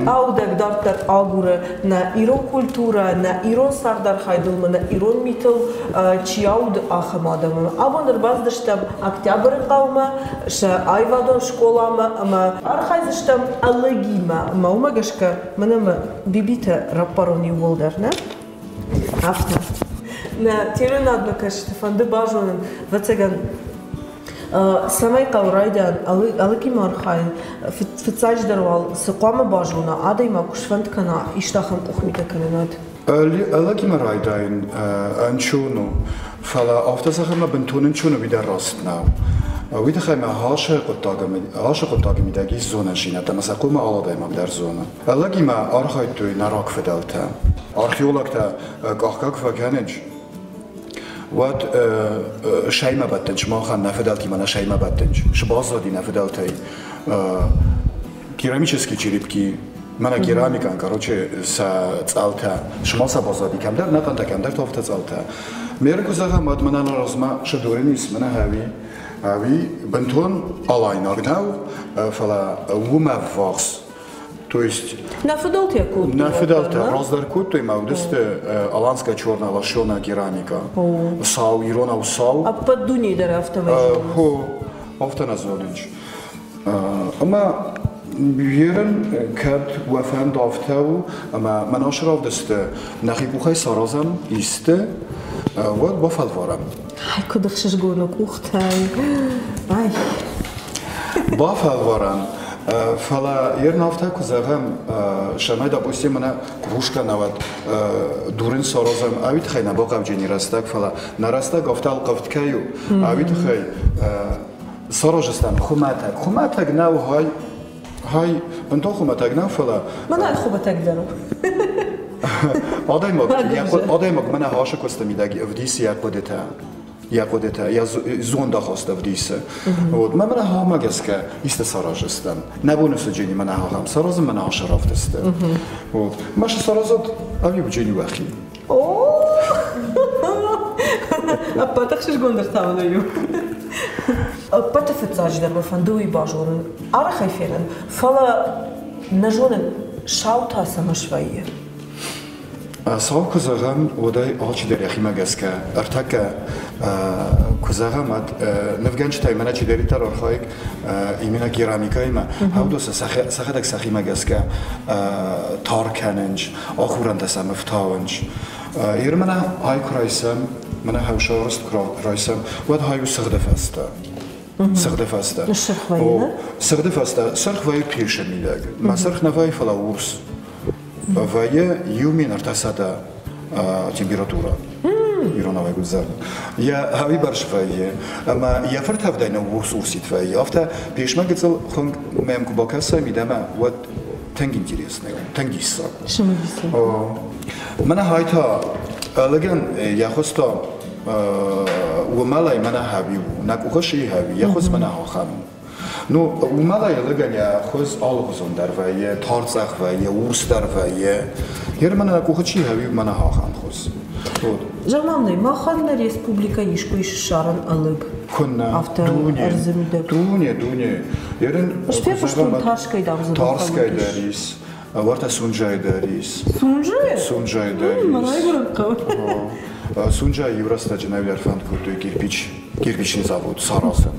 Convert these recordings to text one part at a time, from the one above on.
Аудӕг дарддӕр агуры нӕ ирон культурӕ, нӕ ирон цардархайдыл ӕмӕ нӕ ирон митыл чи ауды, ахӕм адӕмы. Абон ӕрбацыдыстӕм Октябрыхъӕумӕ, сӕ аивадон скъоламӕ ӕмӕ архайдзыстӕм ӕлыгимӕ. Ӕмӕ уымӕ гӕсгӕ мӕнӕ мӕ бибитӕ раппарон иууылдӕр, нӕ? Афтӕ. Нӕ телеуынадмӕ кӕсджыты фӕнды базонын, ӕвӕццӕгӕн, цӕмӕй хъӕуы райдиан ӕлыгимӕ архайын, фыццаджыдӕр уал цы хъуамӕ базона, адӕймаг куы сфӕнд кӕна исты ахӕм къухмитӕ кӕнынад? Ӕлыгимӕ райдайын ӕнцон у, фӕлӕ афтӕ зӕгъын мӕ бынтон ӕнцон у, уый дӕр раст нӕу. Уый тыххӕй мӕ ашы хъуыддаджы мидӕг ис зонӕндзинӕдтӕ ӕмӕ сӕ хъуамӕ алы адӕймаг дӕр зона. Ӕлыгимӕ архайдтой нӕ рагфыдӕлтӕ. Археологтӕ къахгӕ куы фӕкӕнынц, уӕд сӕймӕ бӕттынц, махӕн нӕ фыдӕлтимӕ нӕ сӕймӕ бӕттынц. Цы баззади нӕ фыдӕлтӕй? Керамические черепки, мӕнӕ керамикӕн, короче, сӕ цъӕлтӕ. Цы ма сӕ баззади? Кӕмдӕр нӕ хъӕнтӕ, кӕмдӕр тофтӕ цъӕлтӕ. Ме ргуы зӕгъӕм, уӕд мӕнӕ нӕ размӕ цы дурын ис, мӕнӕ хӕуи, ӕви бынтон алайнаг нӕу, фӕлӕ уымӕ ввахс. То есть Нӕ фыдӕлтӕ кодтой. Нӕ фыдӕлтӕ раздӕр кодтой ма уыдысты аланская черная лощеная керамика. Сау, иронау сау. Ӕппӕт дунейы дӕр афтӕмӕй зонынц. Хо, афтӕ нӕ зонынц. Ӕмӕ ерын кӕд уӕ фӕнд афтӕ у, ӕмӕ мӕн ашы равдысты нӕхи къухӕй саразӕм исты, уӕд бафӕлварӕм. Ай, куыд ӕхсызгон у къухтӕй. Ай. Бафӕлварӕм. Фӕлӕ ерын афтӕ куы зӕгъӕм, цӕмӕй, допустим, мӕнӕ кружка науӕд дурын саразӕм, ӕви тыххӕй нӕ бахъавджыни рӕстӕг, фӕлӕ нӕ рӕстӕг афтӕ ӕлхъывд кӕй у, ӕви тыххӕй саразыстӕм хуымӕтӕг. Хуымӕтӕг нӕу хай, хай бынтон хуымӕтӕг нӕу, фӕлӕ... Мӕнӕ хуымӕтӕг дӕр у. Адӕймаг, адӕймаг мӕнӕ хасы куысты мидӕг ӕвдисы йӕ хъуыдытӕ. Йӕ хъуыдытӕ, йӕ зондахаст ӕвдисы. Вот мӕ мӕнӕ ахӕммӕ гӕсгӕ исты сараздзыстӕм. Нӕ бон уыцы джени мӕнӕ ахӕм саразын, мӕнӕ ашы равдысты. Вот. Маша саразат, ӕви джени уӕхи? О! Ӕппӕт ӕхсызгондӕр та мын уый у. Ӕппӕты фыццаджыдӕр мӕ фӕнды уый базонын, арӕх ӕй фенын, фӕлӕ нӕ зонын, сау та цӕмӕ свӕййы. Сау куы зӕгъӕм, уӕд ӕй алчидӕр йӕхимӕ гӕсгӕ ӕртӕккӕ куы зӕгъӕм, уӕд нывгӕнджытӕй мӕнӕ чидӕриддӕр архайӕг именно керамикӕимӕ, ӕвдосы сӕхӕдӕг сӕхимӕ гӕсгӕ тар кӕнынц, ахурӕнтӕ сӕм ӕфтауынц. Ер мӕнӕ ай куы райсӕм, мӕнӕ хӕусарӕзт куы райсӕм, уӕд ай у сыгъды фӕстӕ. Сыгъды фӕстӕ. Сырх вӕййы, нӕ? Сыгъды фӕстӕ сырх вӕййы песы мидӕг. Мӕ сырх нӕ вӕййы, фӕлӕ урс. Вӕййы 1300 температурӕ. Иронау гуыдзӕн. Йӕ хауибӕрц вӕййы, ӕмӕ йӕ фыртӕвдӕй нӕ урс-урсид вӕййы. Афтӕ писмӕ гыццыл хуынкъ мӕм куы бакӕсай мидӕмӕ, уӕд тынг интересный у, тынг диссаг у. Цымыдисаг. Мӕнӕ хай та лӕгӕн йӕ хуыз та уымӕлӕй мӕнӕ хӕви у. Нӕ къухы шы хӕви, йӕ хуыз мӕнӕ ахӕм у. Ну, уымӕлӕй лӕгӕн йӕ хуыз алыгъуызон дӕр вӕййы, тарцъӕх вӕййы, урс дӕр вӕййы. Ер мӕнӕ нӕ къухы чи хӕви, мӕнӕ ахӕм хуыз. Вот. Зӕгъ-ма мын, махӕн нӕ республикӕйы искуы ис ссарӕн ӕлыг? Куыннӕ? Афтӕ дуне, ӕрдзы мидӕг. Дуне, дуне. Ерын Фехъуыстон Тарскӕй дам дзы Тарскӕй дӕр ис. Уӕртӕ Сунжӕйы дӕр ис. Сунжӕйы? Сунжӕйы дӕр ис. Мӕ райгуырӕн хъӕу. Сунжӕйы иу рӕстӕджы нӕ фӕнд кодтой кирпич, кирпичный завод саразын.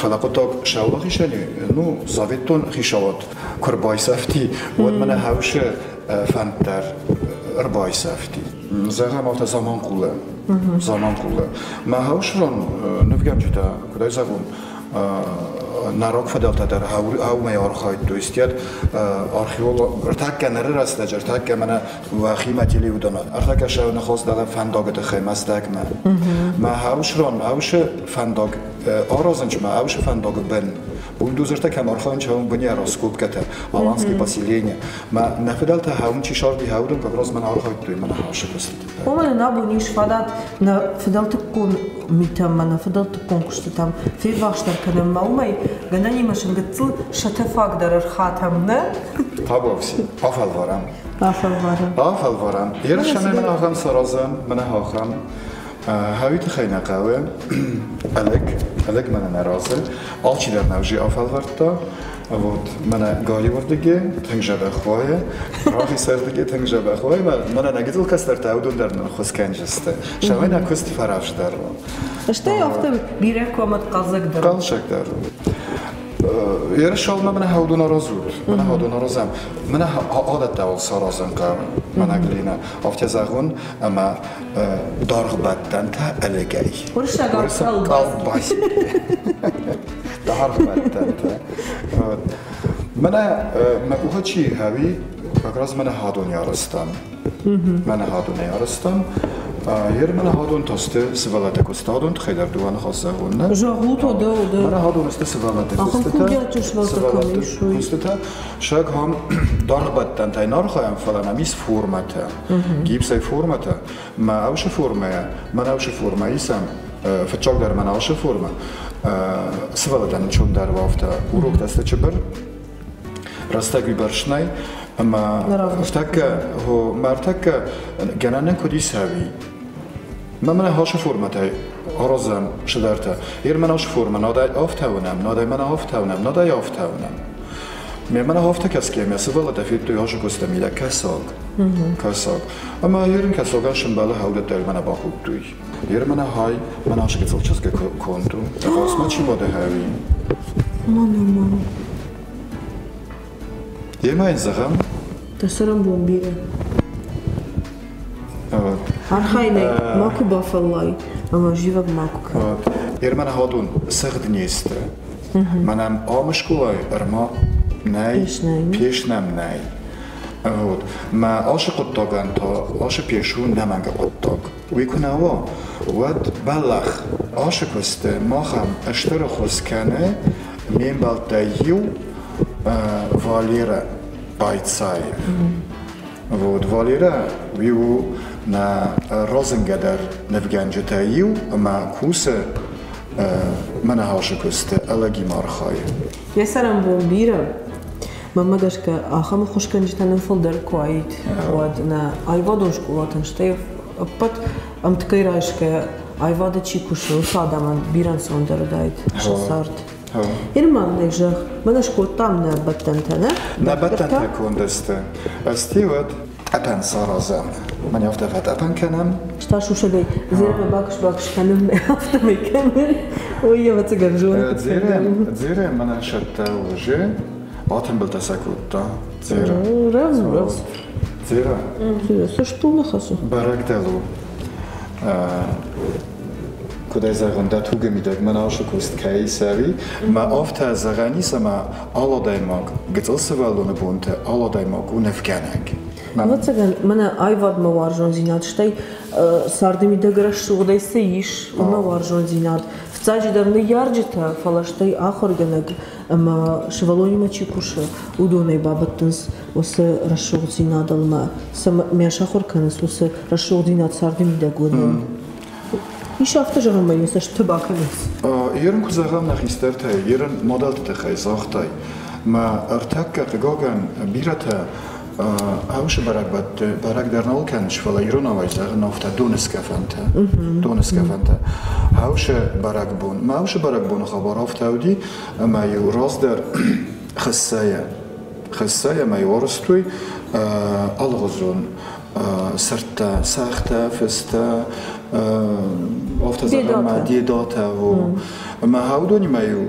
Фӕлӕ хъуыддаг саулахисӕни, ну, советтон хицауад куы рбайсӕфти, уӕд мӕнӕ хӕусы фӕнд дӕр ӕрбайсӕфти. Зӕгъӕм, афтӕ Заманхъулы. Заманхъулы. Мӕ хӕусрон нывгӕнджытӕ, куыд ӕй зӕгъон, народ фыдӕлтӕ дӕр аумӕй архайдтой. Стӕд археолог ӕртӕккӕ ныры рӕстӕджы, ӕртӕккӕ мӕнӕ уӕхимӕ телеуыдон, ӕртӕккӕ сӕ ныхос дӕлӕ фӕндагы тыххӕй Мӕздӕгмӕ. Мӕ хӕусрон, хӕусы фӕндаг аразынч мӕ хӕусы фӕндагы бын. Бульдозертӕ кӕм архайынч, уым быне раскопкӕтӕ, аланские поселения. Мӕ нӕ фыдӕлтӕ хӕуын чи сарди, хӕуыдон как раз мӕн архайдтой мӕнӕ хӕусы куыстыты. Уымӕн ын абон ис фадат нӕ фыдӕлтыккон митӕм ӕмӕ нӕ фыдӕлтыккон куыстытӕм феввахсдӕр кӕнӕм ӕмӕ уымӕй гӕнӕнимӕ сын гыццыл сӕтӕфаг дӕр ӕрхатӕм, нӕ? Табуафси, афӕлварӕм. Афӕлварӕм. Афӕлварӕм. Ерысӕн мӕнӕ ахӕм саразӕм, мӕнӕ ахӕм. Хауи тыххӕй нӕ хъӕуы ӕлыг, ӕлыг мӕнӕ нӕ разы. Алчидӕр нӕ уже афӕлвӕрдта. Вот мӕнӕ галиуырдыги тынг зӕбӕх уайы, рахисӕрдыги тынг зӕбӕх уайы. Мӕнӕ нӕ гыццыл кӕстӕртӕ уыдон дӕр нын хуыз кӕнджысты. Сӕмӕй нӕ куыст фӕраздӕр у. Стӕй афтӕ бирӕ куы хъӕлдзӕгдӕр. Хъӕлдзӕгдӕр у. Ерысалмӕ мӕнӕ хӕудон аразут, мӕнӕ хӕудон аразӕм. Мӕнӕ адӕттӕ саразын хъӕуы, мӕнӕ глина. Афтӕ зӕгъон, ӕмӕ даргъбӕттӕнтӕ ӕлыгӕй. Уырыссагау колбаси. Даргъбӕттӕнтӕ. Мӕнӕ мӕ къухы чи хауи, как раз мӕнӕ хадони арӕзтам. Мӕнӕ хадонӕй арӕзтам. Ер мӕнӕ хадон та сты сывӕллӕттӕ куыстадон тыххӕй дӕр дыууӕ ныхас зӕгъон, нӕ? Зӕгъут, уӕдӕ, уӕдӕ. Мӕнӕ хадон сты сывӕллӕтты Ахӕм курдиатджын сывӕллӕттӕ кӕм ис, уый. Куыстытӕ. Сӕг хам даргъбӕттӕнтӕй нӕ архайӕм, фӕлӕ нӕм ис формӕтӕ. Гипсӕй формӕтӕ. Мӕ аусы формӕйӕ, мӕн аусы формӕ исӕм, фыццагдӕр мӕн аусы формӕ, сывӕллӕттӕн ӕнцондӕр уафтӕ уроктӕ сты чыбыр, рӕстӕг уыйбӕрц нӕй, ӕмӕ ӕртӕккӕ, мӕ ӕртӕккӕ гӕнӕн куыд ис ӕви? Мӕ мӕнӕ хасы формӕтӕй аразӕм цыдӕртӕ. Ер мӕн ашы формӕ надӕй афтӕ уынӕм, надӕй мӕнӕ афтӕ уынӕм, надӕй афтӕ уынӕм. Ме мӕнӕ афтӕ кӕсгӕ, мӕ сывӕллӕттӕ федтой ашы куысты мидӕг кӕсаг. Кӕсаг. Ӕмӕ ерын кӕсагӕн сымбӕлы хӕудӕттӕ мӕнӕ бакодтой. Ер мӕнӕ хай, мӕнӕ ашы гыццыл чызгы конд у. Ӕгасмӕ чи бады хӕуи? Мӕнӕ ма. Емӕ йын зӕгъӕм. Дӕ цӕрӕнбон бирӕ. Архайынӕй макуы бафӕллай ӕмӕ зивӕг макуы кӕн. Ермӕн хадон сыгъд не сты. Мӕнӕн ам скъолайы ӕрма нӕй, пеш нӕм нӕй. Вот. Мӕ ашы хъуыддагӕн та ашы пеш у нӕмӕнгы хъуыддаг. Уый куы нӕ уа, уӕд бӕллӕх. Ашы куысты махӕн стыр ӕххуыс кӕны ме мбӕлттӕй иу Валерӕ Байцаев. Вот Валерӕ уый у нӕ разынгӕдӕр нывгӕнджытӕй иу ӕмӕ кусы мӕнӕ ашы куысты ӕлӕгимӕ архайы. Йӕ цӕрӕнбон бирӕ. Мӕнмӕ гӕсгӕ, ахӕм ӕххуысгӕнджытӕ нын фылдӕр куы уаид, уӕд нӕ аивадон скъолатӕн, стӕй ӕппӕт ӕмткӕй райсгӕ аивады чи кусы, уыцы адӕмӕн бирӕ ӕнцондӕр уыдаид сӕ цард. Ирман нӕ зӕгъ, мӕнӕ скодтам нӕ бӕттӕнтӕ, нӕ? Нӕ бӕттӕнтӕ конд сты. Ӕз уӕд тъӕпӕн саразӕм. Мӕн афтӕ фӕтъӕпӕн кӕнӕм. Ста сусӕгӕй дзерӕмӕ бакус-бакус кӕнын, афтӕмӕй кӕнын. Ой, ӕвӕццӕгӕн зоны. Дзерӕ мӕнӕн сӕттӕ уже атымбылтӕ сӕ кодта. Дзерӕ. Рӕвдз, рӕвдз. Дзерӕ. Цы стул ныхасы? Бӕрӕг дӕл у. Куыд ӕй зӕгъын, дӕ тугы мидӕг мӕн ашы куыст кӕй цӕуи, мӕ афтӕ зӕгъӕн ис, ӕмӕ алы адӕймаг, гыццыл сывӕллоны бонты алы адӕймаг у нывгӕнӕг. Ӕвӕццӕгӕн, мӕнӕ аивадмӕ уарзондзинад, стӕй царды мидӕг рӕсугъдӕй цы ис, уымӕ уарзондзинад. Фыццаджыдӕр ныййарджытӕ, фӕлӕ стӕй ахуыргӕнӕг ӕмӕ сывӕллонимӕ чи кусы, уыдонӕй бабӕттынц уыцы рӕсугъддзинадыл мӕ цӕмӕ сахуыр кӕнынц уыцы рӕсугъддзинад царды мидӕг уынын. Ис афтӕ зӕгъӕн, ӕмӕ йын цӕстыты бакӕнынц. Ерын куы зӕгъӕм нӕ хистӕртӕй, ерын мадӕлты тыххӕй загътай, мӕ ӕртӕккӕ, хъыгагӕн, бирӕтӕ ӕвсы бӕрӕгбӕтты бӕрӕг дӕр нал кӕнынц, фӕлӕ иронауӕй зӕгъын афтӕ доныскъӕфӕнтӕ. Доныскъӕфӕнтӕ. Ӕвсы бӕрӕгбон. Мӕ ӕвсы бӕрӕгбоны хабар афтӕ уыди, ӕмӕ-иу раздӕр хӕссӕйӕ хӕссӕйӕ ӕмӕ-иу арӕзтой алыгъуызон сырдтӕ, сӕгътӕ, фыстӕ, афтӕ зӕгъӕм, дедатӕ. Ӕмӕ хӕудонимӕ-иу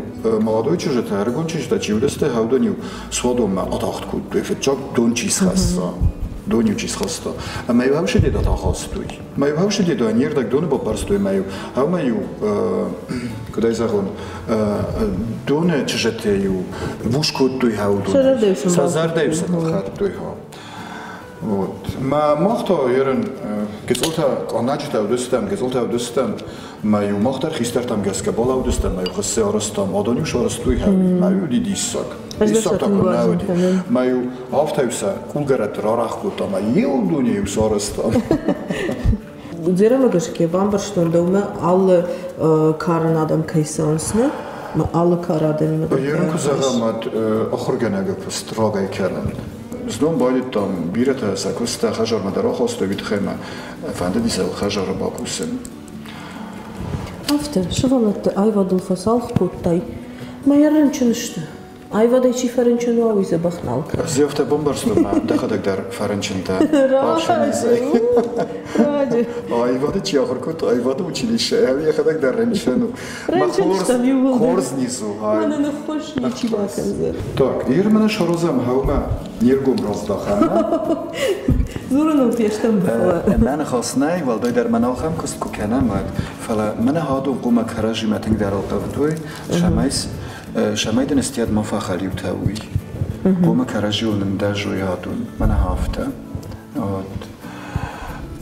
молодой чызджытӕ, ӕрыгон чызджытӕ чи уыдысты, хӕудон-иу суадонмӕ атагъд кодтой, фыццаг дон чи схӕсса, дон-иу чи схаста. Ӕмӕ-иу ӕвсы дедатӕ ахастой. Мӕ-иу ӕвсы дедайы не рдӕг доны баппӕрстой, мӕ-иу ӕмӕ-иу, куыд ӕй зӕгъон, доны чызджытӕ-иу бус кодтой хӕудон. Сӕ зӕрдӕ-иу сын ӕлхӕдтой. Вот. Мӕ мах та ерын гыццылтӕ къаннӕджытӕ уыдыстӕм, гыццылтӕ уыдыстӕм, мӕ-иу мах дӕр хистӕртӕм гӕсгӕ балӕудыстӕм, мӕ-иу хыссӕ арӕзтам, адон-иу сарӕзтой, мӕ-иу уыди диссаг. Диссаг та куы нӕ уыди. Мӕ-иу афтӕ-иу сӕ къулгӕрӕтты рарӕх кодтам, ӕмӕ иу дуне-иу сарӕзтам. Дзерӕмӕ гӕсгӕ бамбӕрстон, дӕумӕ алы кары адӕм кӕй цӕуынц, нӕ? Алы кары адӕмимӕ дӕр. Ерын куы зӕгъӕм, уӕд ахуыргӕнӕгы куыст рагӕй кӕнын. Знон байдыдтам, бирӕтӕ сӕ куысттӕ хӕдзармӕ дӕр ахастой, уый тыххӕй мӕ фӕндыди сӕ хӕдзары бакусын. Афтӕ, сывӕллӕтты аивадыл фӕцалх кодтай, мӕ йӕ рынчын сты. Аивадӕй чи фӕрынчын уа, уый дзӕбӕх нал кӕны. Ӕз афтӕ бамбӕрстон, мӕ дӕхӕдӕг дӕр фӕрынчынтӕ. Раджы, раджы. Аивады чи ахуыр кодта, аивады училище, йӕхӕдӕг дӕр рынчын у. Рынчын стӕм иууылдӕр. Хорз низ у. Мӕнӕ ныххуыс ничи бакӕндзӕн. Так, Ир мӕнӕ саразӕм хӕумӕ не ргом раздахӕм. Дзурыныл фестӕм, фӕлӕ. Мӕ ныхас нӕй, уӕлдайдӕр мӕн ахӕм куыст куы кӕнӕм, уӕд. Фӕлӕ мӕнӕ адон хъуамӕ кӕрӕдзимӕ тынгдӕр ӕлхъывтой, цӕмӕй цӕмӕй дын стиад ма фӕхӕлиутӕ уый. Хъуамӕ кӕрӕдзиуыл нындӕзой адон, мӕнӕ афтӕ. Вот.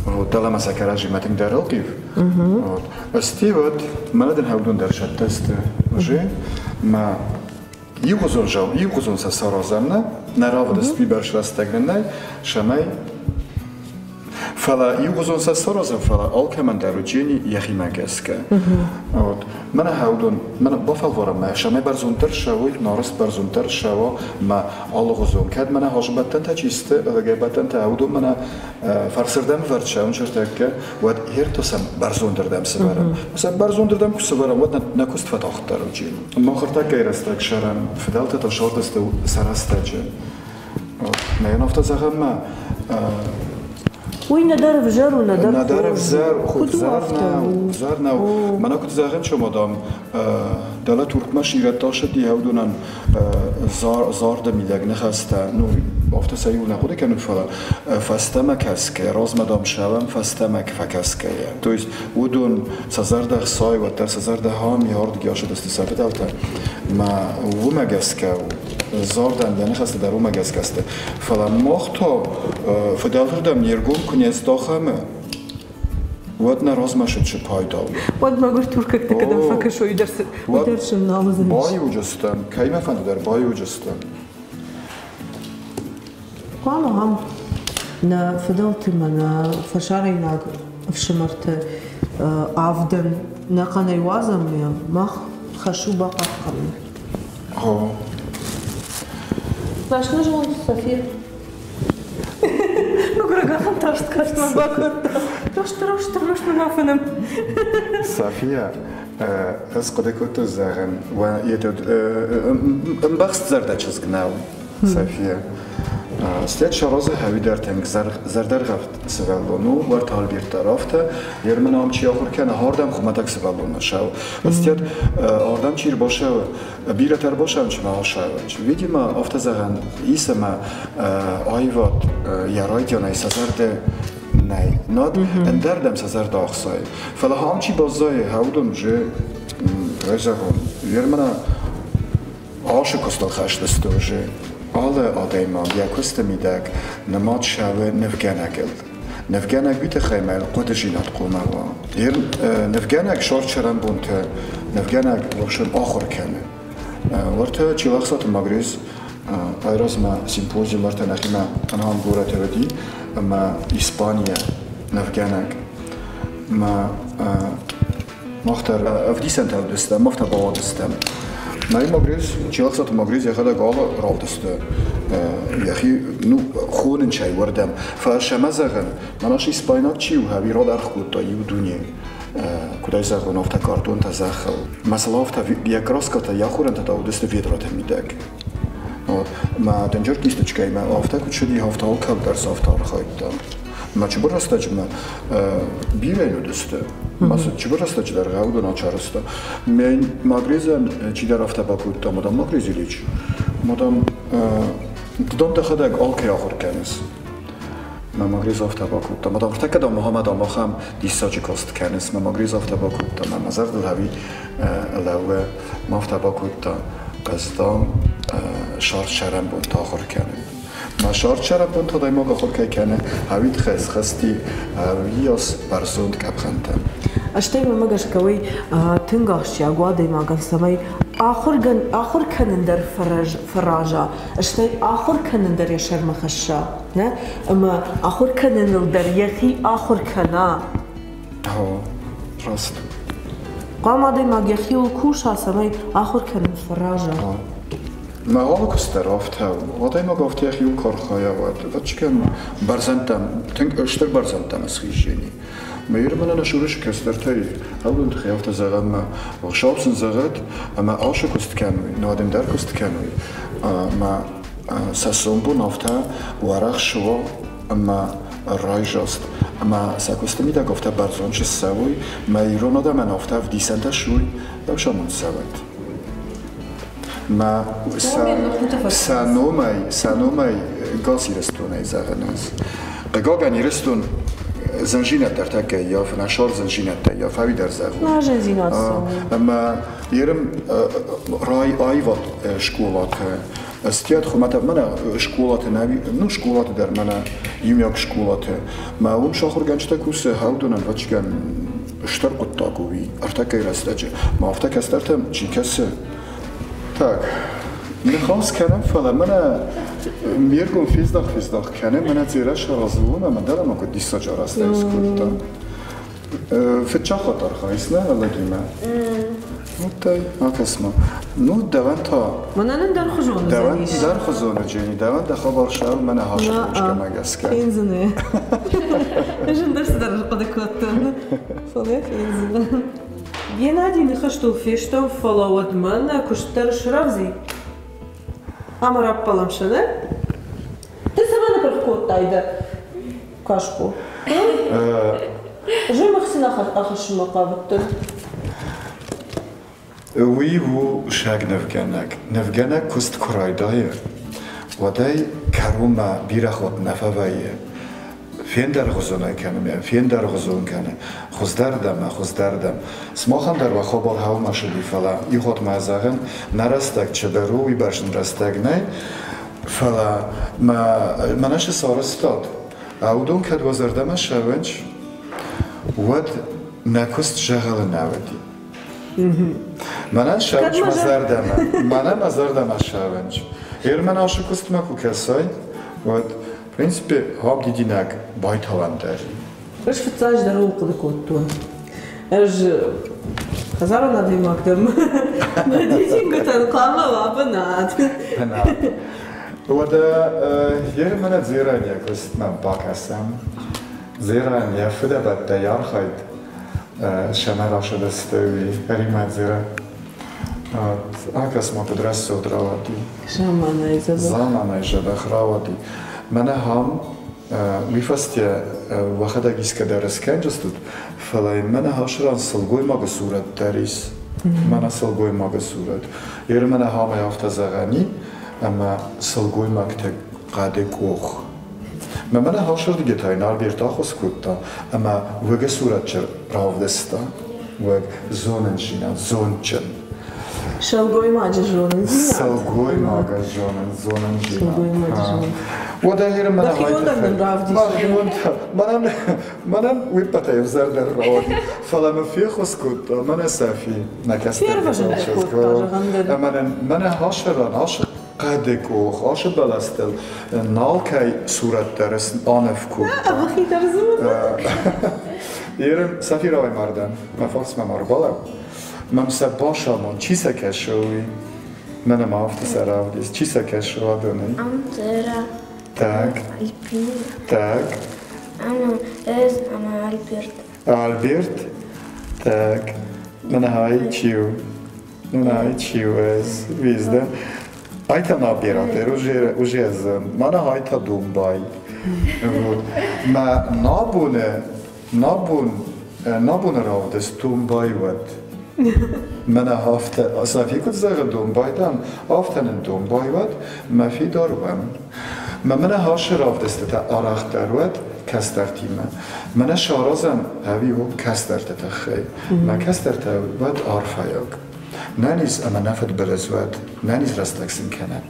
Вот, дӕлӕмӕ сӕ кӕрӕдзимӕ тынгдӕр ӕлхъив. Вот. Сти вот, мӕнӕ дын хӕудон дӕр сӕттӕ сты уже. Мӕ иугъуызон зау, иугъуызон сӕ саразӕм нӕ, нӕ равдыст уыйбӕрц рӕстӕг нын нӕй, цӕмӕй Фӕлӕ иугъуызон сӕ саразӕм, фӕлӕ алкӕмӕн дӕр уыджени йӕхимӕ гӕсгӕ. Вот. Мӕнӕ хӕудон, мӕнӕ бафӕлварӕм мӕ, цӕмӕй бӕрзонддӕр ссӕуой, нарыст бӕрзонддӕр ссӕуа мӕ алыгъуызон. Кӕд мӕнӕ хазыбӕттӕнтӕ чи сты, лӕгӕйбӕттӕнтӕ, уыдон мӕнӕ фӕрсырдӕм ӕвӕрд сӕуын сӕртӕккӕ, уӕд ӕртӕ сӕм бӕрзондырдӕм сывӕрӕм. Сӕ бӕрзондырдӕм куы сывӕрӕм, уӕд нӕ куыст фӕтагъддӕр уыджени. Мах ӕртӕккӕйы рӕстӕг сӕрӕм, фыдӕлтӕ та сардысты сӕ рӕстӕджы. Нӕ йын афтӕ зӕгъӕм ма. Уый нӕдӕр ӕвзӕр у, нӕдӕр нӕдӕр ӕвзӕр, ӕвзӕр нӕу, ӕвзӕр нӕу. Мӕнӕ куыд зӕгъын, чомадам, дӕлӕ Туркмӕ сирӕттӕ сыди уыдонӕн зарды мидӕг ныхӕстӕ, ну, афтӕ сӕ иу нӕ хъуыды кӕнын, фӕлӕ фӕстӕмӕ кӕсгӕ, размӕ дам сӕвӕм фӕстӕмӕ фӕкӕсгӕйӕ. То есть уыдон сӕ зӕрдӕ хсай, уӕддӕр сӕ зӕрдӕ хам ардыги ацыдысты сӕ фыдӕлтӕ. Мӕ уымӕ гӕсгӕ зардӕн йӕ ныхӕстӕ дӕр уымӕ гӕсгӕ сты. Фӕлӕ мах та фыдӕлтырдӕм не ргом куы не здахӕм, уӕд нӕ размӕ сыд пайда у. Уӕд мӕгуыр туркӕгтӕ кӕдӕм фӕкӕсой, уый дӕр сын нал уыдзӕнис. Баиуджыстӕм, кӕимӕ фӕнды дӕр баиуджыстӕм. Хъуамӕ ам нӕ фыдӕлты мӕ нӕ фӕсарӕйнаг ӕфсымӕрты авдӕн нӕхъӕнӕй уадзӕм, мах хӕс у бахъахъхъӕнын. Наш нужен София. Мӕгуырӕг ахӕм тарст каст мӕ бакодта. Раст, раст, раст мӕ фынӕм. София, ӕз хъуыды кодтон, зӕгъын, ӕмбӕхст зӕрдӕ чызг нӕу. София. След саразы хӕуидӕр тынг зӕрдӕргъӕвд сывӕллон у, уӕртӕ Альберт дӕр афтӕ. Ермын ам чи ахуыр кӕны, ардӕм хуымӕтӕг сывӕллон нӕ сӕуы. След ардӕм чи ӕрбасӕуы, бирӕтӕ ӕрбасӕуын чи ма асӕуынц. Видимо, афтӕ зӕгъӕн ис ӕмӕ аивад йӕ райдианӕй сӕ зӕрдӕ нӕй. Над ӕндӕрдӕм сӕ зӕрдӕ ӕхсайы. Фӕлӕ ам чи баззайы, уыдон уже, кӕй зӕгъон, Ермына Ашы куыстыл хӕст уже алы адӕймаг йӕ куысты мидӕг нымад сӕуы нывгӕнӕгыл. Нывгӕнӕг уый тыххӕй мӕ хъуыдызинад хъуамӕ уа. Нывгӕнӕг сӕрд цӕрӕнбонты нывгӕнӕг в общем ахуыр кӕны. Уӕртӕ Чилӕхсаты Магрез айразмӕ симпозиум уӕртӕ нӕхимӕ ӕнӕхъӕн горӕты уыди ӕмӕ Испанийӕ нывгӕнӕг. Мӕ Мах дӕр ӕвдисӕнтӕ уыдыстӕм, мах та бауадыстӕм. Нӕй Магрез, Челӕхсаты Магрез йӕхӕдӕг алы равдысты йӕхи ну, хонын чай уӕрдӕм. Фӕлӕ сӕмӕ зӕгъын, мӕнӕ испайнаг чи у, ӕви радаргъ кодта иу дуне. Куыд ӕй зӕгъон, афтӕ картонтӕ зӕххыл. Мӕ афтӕ йӕ краскӕтӕ, йӕ ахорӕнтӕ та уыдысты ведраты мидӕг. Мӕ дынджыр кисточкӕимӕ афтӕ куыд цыди, афтӕ алкӕм дӕр цы афтӕ архайдта. Мӕ чыбыр рӕстӕджы мӕ бирӕ уыдысты. Мӕ чыбыр рӕстӕджы дӕр уыдон ачарӕзта. Мӕ Магрезӕн чидӕр афтӕ бакодта, мадам Магрез Ильич, мадам, ты дам дӕхӕдӕг алкӕй ахуыр кӕныс. Мӕ Магрез афтӕ бакодта, мадам, ӕртӕккӕ дам Мухаммад ахӕм диссаджы каст кӕныс. Мӕ Магрез афтӕ бакодта, мӕ мӕ зӕрдыл ӕви лӕууы, мӕ афтӕ бакодта, ӕз дам сӕрд сӕрӕнбонты ахуыр кӕнын. Мӕ сӕрд сӕрӕнбонты адӕймаг ахуыр кӕй кӕны, ӕви схызти уыйас бӕрзонд къӕпхӕнтӕ. Стӕй мӕмӕ гӕсгӕ уый тынг ахсджиаг у адӕймагӕн, цӕмӕй ахуыр кӕнын дӕр фӕраза, стӕй ахуыр кӕнын дӕр йӕ сӕрмӕ хӕсса, нӕ? Ӕмӕ ахуыр кӕныныл дӕр йӕхи ахуыр кӕна. О, раст. Хъуамӕ адӕймаг йӕхиуыл куса, цӕмӕй ахуыр кӕнын фӕраза. Мӕ алы куыст дӕр афтӕ у. Адӕймаг афтӕ йӕхиуыл куы архайа, уӕд ӕвӕццӕгӕн бӕрзӕндтӕм, тынг стыр бӕрзӕндтӕм схизжени. Мӕ Ирмӕнӕн ӕз уырысы кӕстӕртӕй ӕлдон тыххӕй афтӕ зӕгъӕм, мӕ Хуыцау сын зӕгъӕд, ӕмӕ алцы куыст кӕной, нӕ адӕм дӕр куыст кӕной, ӕмӕ сӕ сомбон афтӕ уӕрӕх суа ӕмӕ райзаст, ӕмӕ сӕ куысты мидӕг афтӕ бӕрзонд ссӕуой, мӕ ирон адӕмӕн афтӕ ӕвдисӕнтӕ суой, ӕфсӕмон цӕуӕд. Мӕ сӕ номӕй, сӕ номӕй гас Ирыстонӕй зӕгъӕн ӕз. Хъыгагӕн, Ирыстон зындзинӕдтӕ ӕртӕккӕ ӕййафы, нӕ сӕр зындзинӕдтӕ ӕййафы, ӕви дӕр зӕгъон. Нӕ зындзинад цӕуы. Ӕмӕ ерым рай аивад скъолаты стиат хуымӕтӕг мӕнӕ скъолаты нӕ, ну скъолаты дӕр мӕнӕ иумиаг скъолаты. Мӕ уым сахуыргӕнджытӕ кусы хӕудонӕн вӕчгӕн стыр хъуыддаг у уый ӕртӕккӕйы рӕстӕджы. Ма афтӕ кӕстӕртӕм чи кӕсы? Так, ныхас кӕнӕм, фӕлӕ мӕнӕ ме ргом фездах-фездах кӕны, мӕнӕ Дзерӕ саразы ӕмӕ дӕр ӕмӕ куыд диссаджы арӕзтӕй скодта. Фыццаг хатт архайыс нӕ лӕгимӕ? Уыдтай, акӕс-ма. Ну, дӕуӕн та... Мӕнӕн ӕндӕрхуызон Дӕуӕн ӕндӕрхуызон Дженни, дӕуӕн дӕ хабар сау мӕнӕ хасты гӕсгӕ. Фендзынӕ. Ӕз ӕндӕр цыдӕр ӕрхъуыды кодтон. Фӕлӕ фендзынӕ. Геннадий ныхӕстыл фестӕм, фӕлӕ уӕдмӕ нӕ куыст дӕр срӕвдз и. Ӕмӕ раппӕлӕм сӕ, нӕ? Ды цӕмӕн ныпырх кодтай дӕ каско? Зымӕг сын ахӕссынмӕ хъавыдтӕн. Уый у саг-нывгӕнӕг. Нывгӕнӕг куыст куы райдайы, уӕд ӕй кӕронмӕ бирӕ хатт нӕ фӕвӕййы. Фендӕргъуызонӕй кӕны мӕ, фендӕргъуызон кӕны. Хуыздӕрдӕм ӕмӕ хуыздӕрдӕм. Сымахӕн дӕр уӕ хабар хаума сыди, фӕлӕ иу хатт ма зӕгъын, нӕ рӕстӕг чидӕр у, уыйбӕрц нын рӕстӕг нӕй. Фӕлӕ мӕ мӕнӕ цы сарӕзтат, уыдон кӕд уӕ зӕрдӕмӕ ссӕуынц, уӕд нӕ куыст зӕгъӕлы нӕ уыди. Мӕнӕн ссӕуынц мӕ зӕрдӕмӕ, мӕнӕ мӕ зӕрдӕмӕ ссӕуынц. Ермӕн ашы куыстмӕ куы кӕсай, уӕд, в принципе, хаб дидинӕг байтауӕн дӕр. Ӕз фыццаджыдӕр ууыл хъуыды кодтон. Ӕз хӕдзарон адӕймаг дӕн. Мӕ дидингуытӕн хъуамӕ уа бынат. Бынат. Уӕдӕ Ермӕнӕ Дзерӕн йӕ куыстмӕ бакӕсӕм. Дзерӕн йӕ фыдӕбӕттӕй архайд сӕмӕ рацыдысты уый Римӕ Дзерӕ. Акӕс ма куыд рӕсугъд рауади. Заманай дзӕбӕх. Заманай дзӕбӕх рауади. Мӕнӕ хам уый фӕстӕ уӕхӕдӕг искӕдӕр скӕнджыстут, фӕлӕ йын мӕнӕ хасыран сылгоймагы сурӕт дӕр ис. Мӕнӕ сылгоймагы сурӕт. Ер мӕнӕ хамӕй афтӕ зӕгъӕни, ӕмӕ сылгоймӕгтӕ хъӕды къох. Мӕ мӕнӕ хасырдыгетӕй Альберт ахуыс кодта ӕмӕ уӕгӕ сурӕтчы равдыста. Уӕг зонындзинад, зондджын. Сылгоймаджы зонындзинад. Сылгоймагы зонындзинад. Сылгоймаджы зонындзинад. Уӕдӕ Иры мӕнӕ Дӕхион нын равдис. Мӕнӕн, мӕнӕн уый ппӕтӕй ӕвзӕрдӕр рауади. Фӕлӕ мын феххуыс кодта мӕнӕ Сафи, нӕ кӕстӕр. Фервӕзын дӕ кодта, зӕгъӕн дӕр. Мӕнӕн, мӕнӕ хасыран, ашы хъӕды къох, ашы бӕлӕстыл нал кӕй сурӕт дӕр аныв кодта. Ӕмӕ дӕр дзы Ерын Сафи рауай мардӕн, мӕ фарсмӕ ма рбалӕу. Мӕм сӕ басамон, чи сӕ кӕсы, уый. Мӕнӕ ма афтӕ сӕ равдис, чи сӕ кӕсы уӕдонӕй? Амтера. Так. Альпина. Так. Ӕмӕ ӕз ӕмӕ Альберт. Альберт? Так. Мӕнӕ хай чи у? Мӕнӕ ай чи у ӕз? Везде. Айта на оператор, уже, уже мӕнӕ айта домбай. Вот. Мӕ набоны Набон, набоны равдыст домбай уӕд. Мӕнӕ афтӕ, Софи куыд зӕгъы домбай, дам, афтӕ нын домбай уӕд, мӕ фидар уӕм. Мӕ мӕнӕ ашы равдыстытӕ арӕхдӕр уӕд кӕстӕртимӕ. Мӕнӕ саразӕм ӕви у кӕстӕрты тыххӕй. Мӕ кӕстӕртӕ уӕд арфӕйаг. Нӕниз ӕмӕ нӕ фыдбылыз уӕд, нӕниз рӕстӕг сын кӕнӕд.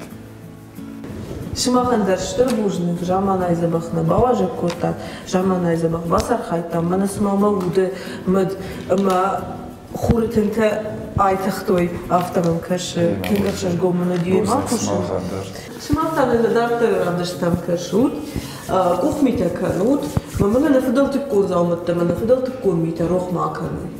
Сымахӕн дӕр стыр бузныг, заманай дзӕбӕх нӕ бауазӕг кодтат, заманай дзӕбӕх бацархайдтам, мӕнӕ цыма мӕ уды мыд ӕмӕ хуры тынтӕ айтыгътой, афтӕ мӕм кӕсы. Тынг ӕхсызгон мын уыди уемӕ кусын. Сымах та нын дарддӕры равдыстытӕм кӕсут, къухмитӕ кӕнут, ӕмӕ мӕнӕ нӕ фыдӕлтыккон дзаумӕттӕ, мӕнӕ фыдӕлтыккон митӕ рох ма кӕнут.